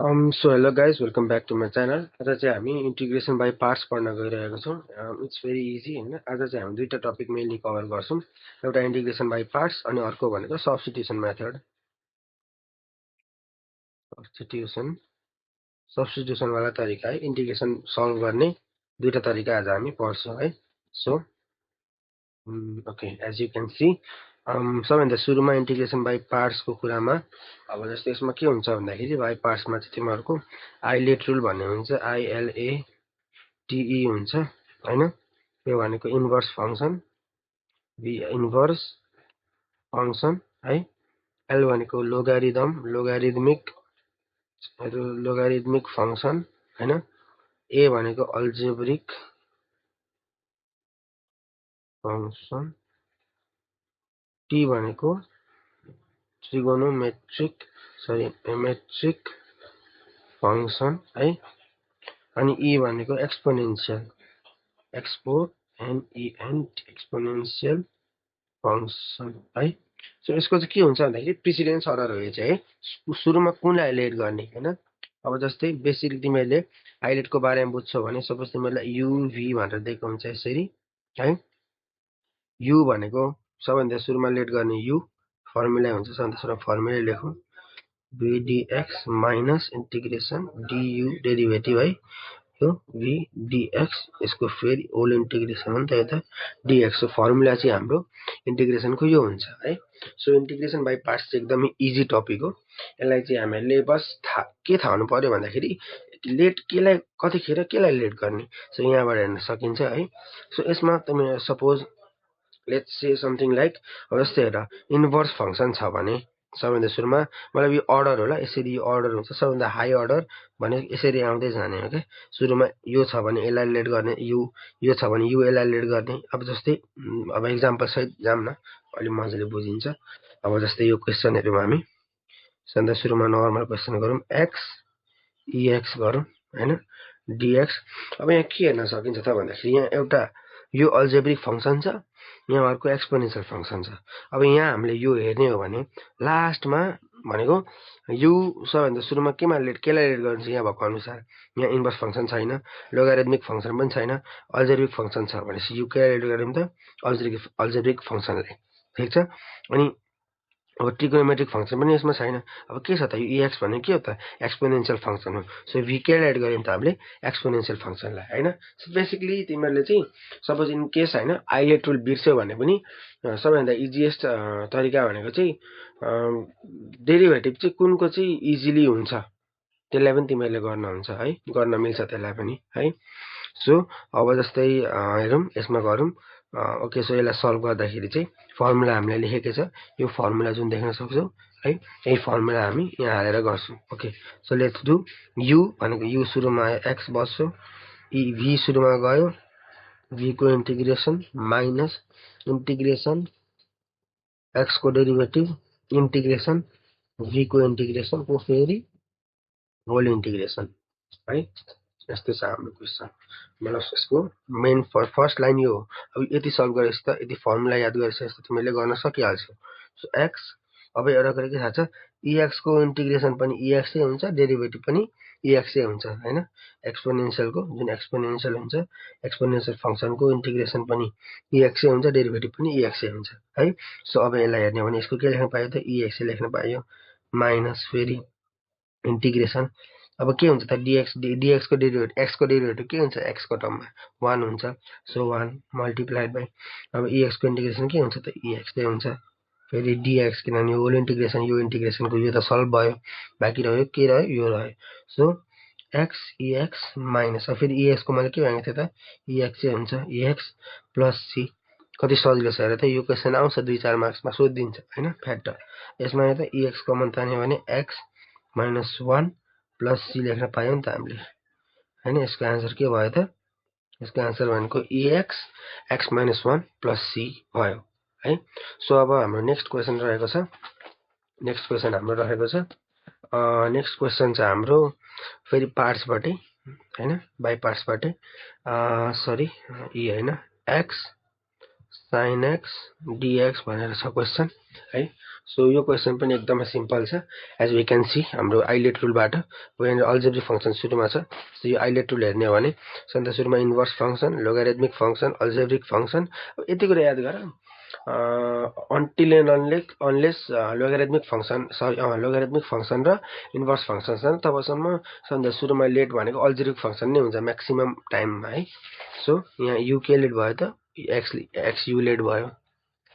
So hello guys, welcome back to my channel. आज चाहिँ हामी इंटीग्रेशन बाई पार्ट्स पढ्न गइरहेको छौं. इट्स भेरी इजी हैन. आज चाहिँ हामी दुईटा टपिक मेनली कभर गर्छौं. एउटा इंटीग्रेशन बाई पार्ट्स अनि अर्को भनेको सब्स्टिट्युसन मेथड. सब्स्टिट्युसन वाला तरिका है इंटीग्रेशन सल्भ गर्ने दुईटा तरिका आज हामी पढ्छौं है. So okay as you can see सबैभन्दा सुरुमा इंटीग्रेशन बाई पार्ट्स को कुरामा अब जस्तै यसमा के हुन्छ भन्दाखेरि बाई पार्ट्समा चाहिँ तिमीहरुको आइलेट रुल भन्ने हुन्छ. ILATE हुन्छ हैन. यो भनेको inverse function, V inverse function है. L भनेको लोगारिथमिक फंक्सन हैन. A भनेको अल्जेब्रिक फंक्सन, T भनेको मेट्रिक फंक्सन है. अनि E भनेको एक्सपोनेन्शियल फंक्सन है. सो यसको चाहिँ के हुन्छ भन्दाखेरि प्रिसिडेन्स अर्डर हो यो चाहिँ है. सुरुमा कुनलाई हाइलाइट गर्ने हैन. अब जस्तै बेसिकली तिमीहरुले हाइलाइट को बारेमा बुझ्छौ भने सपोज तिमीहरुलाई UV भनेर दिएको हुन्छ यसरी है. U भनेको सबैभन्दा सुरुमा लेट गर्ने U फर्मुला हुन्छ. सबैभन्दा सुरुमा फर्मुला लेखौं. VdX minus integration DU derivative है. यो VdX यसको फेरि होल इंटीग्रेशन हो नि त यता DX. सो फर्मुला चाहिँ हाम्रो इंटीग्रेशन को यो हुन्छ है. सो इंटीग्रेशन बाइ पार्ट्स चाहिँ एकदमै इजी टपिक हो. यसलाई चाहिँ हामीले बस के थाहा हुनु पर्यो भन्दाखेरि लेट केलाई कतिखेर केलाई लेट गर्ने. सो यहाँबाट हेर्न सकिन्छ है. सो यसमा तिमी suppose let's say something like जस्तै हेर इन्भर्स फंक्सन छ भने सबैभन्दा सुरुमा मतलब यो अर्डर होला. यसरी यो अर्डर हुन्छ. सबैभन्दा हाई अर्डर भने यसरी आउँदै जाने हो के. सुरुमा यो छ भने यसलाई लेट गर्ने, यो छ भने यो यसलाई लेट गर्ने. अब जस्तै अब एक्जाम्पल सहित जाम न अलि मजाले बुझिन्छ. अब जस्तै यो क्वेशनहरुमा हामी सबैभन्दा सुरुमा नर्मल क्वेशन गरौँ. x ex गरौँ हैन. dx. अब यहाँ के हेर्न सकिन्छ त भन्दाखेरि यहाँ एउटा यो अल्जेब्रिक फंक्सन छ, यहाँ अर्को एक्सपोनेन्शियल फंक्सन छ. अब यहाँ हामीले यो हेर्ने हो भने लास्टमा भनेको यु सबैभन्दा सुरुमा केलाई लेट गर्छ यहाँ भएको अनुसार यहाँ इन्भर्स फंक्सन छैन, लोगारिथमिक फंक्सन पनि छैन, अल्जेब्रिक फंक्सन छ भनेपछि यु केलाई लेट गर्यौं त अल्जेब्रिक फंक्सनले. ठीक छ. अनि अब ट्रिगोनोमेट्रिक फंक्सन पनि यसमा छैन. अब के छ त यो ex भनेको के हो त एक्सपोनेन्शियल फंक्सन हो. सो v केलाई एड गर्यौं त हामीले एक्सपोनेन्शियल फंक्सनलाई हैन. सो बेसिकली तिमीहरुले चाहिँ सपोज इन केस हैन आइलेट रुल बिर्स्यौ भने पनि सबैभन्दा इजिएस्ट तरिका भनेको चाहिँ डेरिभेटिभ चाहिँ कुनको चाहिँ इजिली हुन्छ त्यसलाई पनि तिमीहरुले गर्न हुन्छ है. गर्न मिल्छ त्यसलाई पनि है. सो अब जस्तै हेरौं यसमा गरौँ. ओके सो यसलाई सल्भ गर्दाखेरि चाहिँ फर्मुला हामीले लेखेकै छ. यो फर्मुला जुन देख्न सक्छौ है. यही फर्मुला हामी यहाँ हालेर गर्छौं. Okay so let's do. u भनेको u सुरुमा आयो x बस्यो, v सुरुमा गयो, v को इंटीग्रेशन माइनस इंटीग्रेशन x को डेरिभेटिभ इंटीग्रेशन v को इंटीग्रेशन को फेरि होल इंटीग्रेशन है. यस्तै छ हाम्रो क्वेशन. मतलब यसको मेन फर्स्ट लाइन यो हो. अब यति सल्भ गरेपछि त यति फर्मुला याद गरेपछि त तिमीले गर्न सकिहाल्छौ. सो x अब एउटा कुरा के थाहा छ ex को इंटीग्रेशन पनि ex नै हुन्छ, डेरिभेटिभ पनि ex नै हुन्छ हैन. एक्सपोनेन्शियल को जुन एक्सपोनेन्शियल हुन्छ एक्सपोनेन्शियल फंक्सन को इंटीग्रेशन पनि ex नै हुन्छ, डेरिभेटिभ पनि ex नै हुन्छ है. सो अब यसलाई हेर्ने भने यसको के लेख्न पाइयो त ex लेख्न पाइयो माइनस फेरि इंटीग्रेशन. अब के हुन्छ त dx को डेरिभेटिभ x को डेरिभेटिभ के हुन्छ x को टर्ममा 1 हुन्छ. सो 1 मल्टिप्लाइड बाइ अब ex को इंटीग्रेशन के हुन्छ त ex नै हुन्छ. फेरि dx किनभने होल इंटीग्रेशन यो इंटीग्रेशन को यो त सल्भ भयो, बाँकी रह्यो के रह्यो यो रह्यो. सो x ex माइनस फेरि ex को मैले के भनेको थिएँ त ex चाहिँ हुन्छ ex प्लस c. कति सजिलो छ हेर त. यो क्वेशन आउँछ 2-4 मार्क्समा सोधिदिन्छ हैन फ्याक्टर. यसमा त ex कमन तान्यो भने x माइनस 1 प्लस c लेख्न पायौं नि त हामीले हैन. यसको आन्सर के भयो त यसको आन्सर भनेको ex x minus 1 plus c भयो है. सो अब हाम्रो नेक्स्ट क्वेशन रहेको छ. नेक्स्ट क्वेशन चाहिँ हाम्रो फेरि पार्ट्सबाटै हैन बाइ पार्ट्सबाटै सरी e हैन x sin x dx भनेर छ क्वेशन है। सो यो क्वेशन पनि एकदमै सिम्पल छ। एज वी क्यान सी हाम्रो आइलेट रुलबाट यहाँनिर अल्जेब्रिक फंक्सन सुरुमा छ। सो यो आइलेट रुल हेर्ने हो भने सधैँ सुरुमा inverse function, logarithmic function, algebraic function. यति कुरा याद गर until and unless logarithmic function र इन्भर्स फंक्सन छ तबसम्म सधैँ सुरुमा लेट भनेको अल्जेब्रिक फंक्सन नै हुन्छ म्याक्सिमम टाइममा है। सो यहाँ u के लेट भयो त x u लेट भयो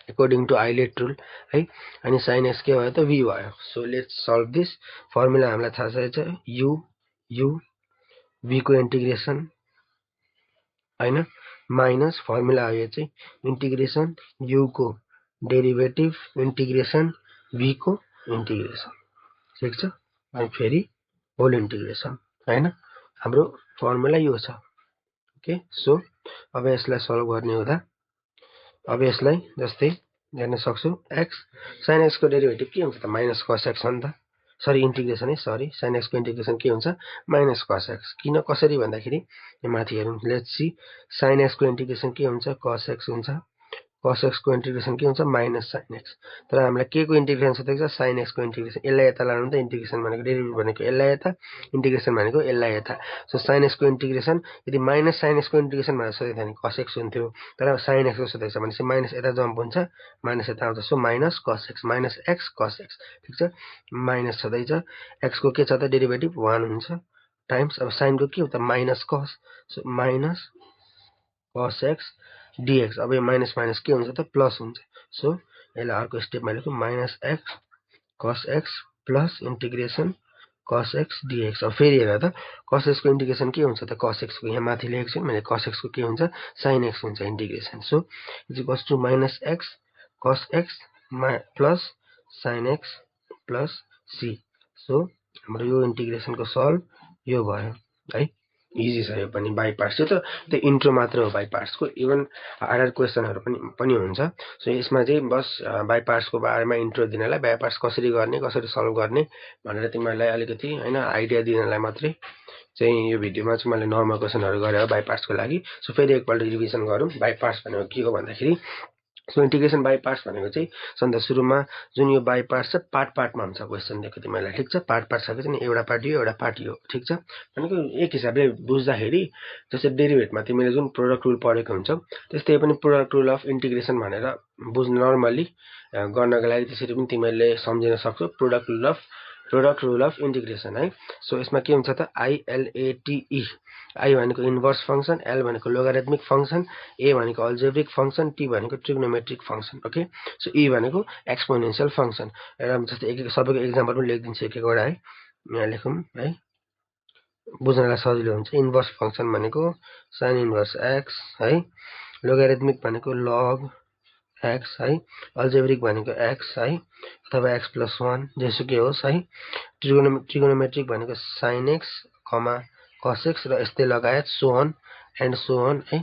अकॉर्डिंग टू आइलेट रुल है। अनि sin x के भयो त v भयो। So let's solve this. Formula हामीलाई थाहा छ u v को इन्टिग्रेसन हैन माइनस फर्मुला हो यो चाहिँ इन्टिग्रेसन u को डेरिभेटिभ इन्टिग्रेसन v को इन्टिग्रेसन ठिक छ। अनि फेरि होल इन्टिग्रेसन हैन हाम्रो फर्मुला यो छ। ओके सो अब यसलाई सल्भ गर्ने हुँदा अब यसलाई जस्तै गर्न सक्छु x sin x को डेरिभेटिभ के हुन्छ त माइनस cos x हो नि त। सरी इन्टिग्रेसन है सरी sin x को इन्टिग्रेसन के हुन्छ माइनस cos x। किन कसरी भन्दाखेरि यो माथि हेरौँ लेट्स सी sin x को इन्टिग्रेसन के हुन्छ cos x हुन्छ। cos x को इन्टिग्रेसन के हुन्छ माइनस sin x। तर हामीलाई के को इन्टिग्रेसन सोधेको छ sin x को इन्टिग्रेसन। यसलाई यता लानु त इन्टिग्रेसन भनेको डेरिभेटिभ भनेको यसलाई यता इन्टिग्रेसन भनेको यसलाई यता। सो sin x को इन्टिग्रेसन यदि माइनस sin x को इन्टिग्रेसन भनेर सोधेको थियो भने cos x हुन्थ्यो। तर sin x को सोधेको छ भने माइनस यता जम्प हुन्छ माइनस यता आउँछ। So minus cos x minus x cos x ठिक छ। माइनस छँदैछ x को के छ त डेरिभेटिभ 1 हुन्छ टाइम्स अब sin को के हो त minus cos। So minus cos x dx। अब यो माइनस माइनस के हुन्छ त प्लस हुन्छ। सो यसलाई अर्को स्टेपमा लेखौँ minus x cos x plus integration cos x dx। अब फेरि हेर त cos x को इन्टिग्रेसन के हुन्छ त cos x को यहाँ माथि लेखेको छु मैले cos x को के हुन्छ sin x हुन्छ integration. So is equals to minus x cos x plus sin x plus c। So हाम्रो यो इन्टिग्रेसनको सल्भ यो भयो है। इजी छ यो पनि बाइ पार्ट्स। यो त त्यो इन्ट्रो मात्र हो बाइ पार्ट्सको। इभन हार्डर क्वेसनहरू पनि हुन्छ। सो यसमा चाहिँ बस बाइ पार्ट्सको बारेमा इन्ट्रो दिनलाई बाइ पार्ट्स कसरी गर्ने कसरी सल्भ गर्ने भनेर तिमीहरूलाई अलिकति हैन आइडिया दिनलाई मात्रै चाहिँ यो भिडियोमा चाहिँ मैले नर्मल क्वेसनहरू गरेँ बाइ पार्ट्सको लागि। सो फेरि एकपल्ट रिभिजन गरौँ बाइ पार्ट्स भनेको के हो भन्दाखेरि सो इन्टिग्रेसन बाइ पार्ट्स भनेको चाहिँ सधैँ सुरुमा जुन यो बाइ पार्ट्स छ पार्टमा हुन्छ क्वेसन दिएको तिमीलाई ठिक छ। पार्ट छ कि एउटा पार्ट यो एउटा पार्ट यो ठिक छ। भनेको एक हिसाबले बुझ्दाखेरि जस्तै डेरिभेटिभमा तिमीले जुन प्रोडक्ट रुल पढेको हुन्छौ त्यस्तै पनि प्रोडक्ट रुल अफ इन्टिग्रेसन भनेर बुझ्न नर्मली गर्नको लागि त्यसरी पनि तिमीले सम्झिन सक्छौ प्रोडक्ट रुल अफ इन्टिग्रेसन है। सो यसमा के हुन्छ त ILATE I भनेको इन्भर्स फंक्सन, L भनेको लोगारिथमिक फंक्सन, A भनेको अल्जेब्रिक फंक्सन, T भनेको trigonometric function. Okay so E भनेको एक्सपोनेन्शियल फंक्सन। एउटा जस्तै एक सबैको एक्जाम्पल पनि लेखिदिन्छु एक एकवटा है। यहाँ लेखौँ है बुझ्नलाई सजिलो हुन्छ। इन्भर्स फंक्सन भनेको sin इन्भर्स x है। लोगारिथमिक भनेको log x है। अल्जेब्रिक भनेको x है अथवा x + 1 जेसुकै होस् है। ट्रिगोनोमेट्रिक भनेको sin x, cos x र यस्तै लगायत सो अन है।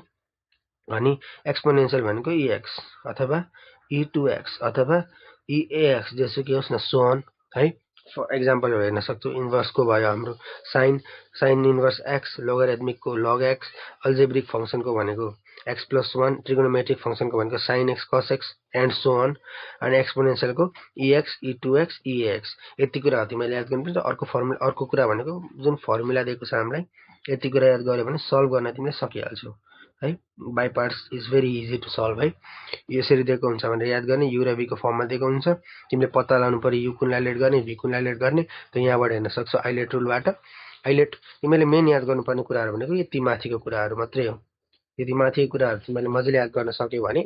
अनि एक्सपोनेन्शियल भनेको ex अथवा e2x अथवा eax जेसुकै होस् न सो अन है। फर एक्जाम्पल हेर्न सक्छौ इन्भर्सको भयो हाम्रो sin इन्भर्स x, लोगारिथमिकको log x, अल्जेब्रिक फंक्सनको भनेको x + 1, ट्रिगोनोमेट्रिक फंक्सनको भनेको sin x cos x and so on. अनि एक्सपोनेन्शियलको ex e2x eax। यति कुरा हो तिमीले याद गर्नुपर्छ। अर्को कुरा भनेको जुन फर्मुला दिएको छ हामीलाई यति कुरा याद गर्यो भने सल्भ गर्न तिमीले सकिहाल्छौ है। By parts is very easy to solve है। यसरी दिएको हुन्छ भनेर याद गर्ने u र v को फर्ममा दिएको हुन्छ। तिमीले पत्ता लगाउनु पर्यो u कुनलाई लेट गर्ने v कुनलाई लेट गर्ने त यहाँबाट हेर्न सक्छौ आइलेट रुलबाट। आइलेट तिमीले मेन याद गर्नुपर्ने कुराहरू भनेको यति माथिको कुराहरू मात्रै हो। यदि माथिको कुराहरू तिमीले मजाले याद गर्न सक्यौ भने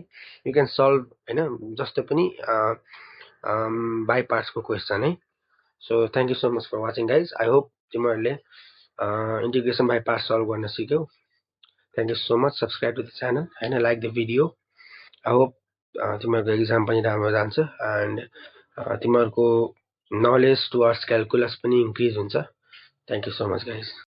यु क्यान सल्भ हैन जस्तो पनि बाइ पार्ट्सको क्वेसन है। So thank you so much for watching guys. I hope तिमीहरूले इन्टिग्रेसन बाइ पार्ट्स सल्भ गर्न सिक्यौ। Thank you so much. Subscribe to the channel हैन like the video. I hope तिमीहरूको एक्जाम पनि राम्रो जान्छ एन्ड तिमीहरूको नलेज टुवर्ड्स क्यालकुलस पनि इन्क्रिज हुन्छ। Thank you so much guys.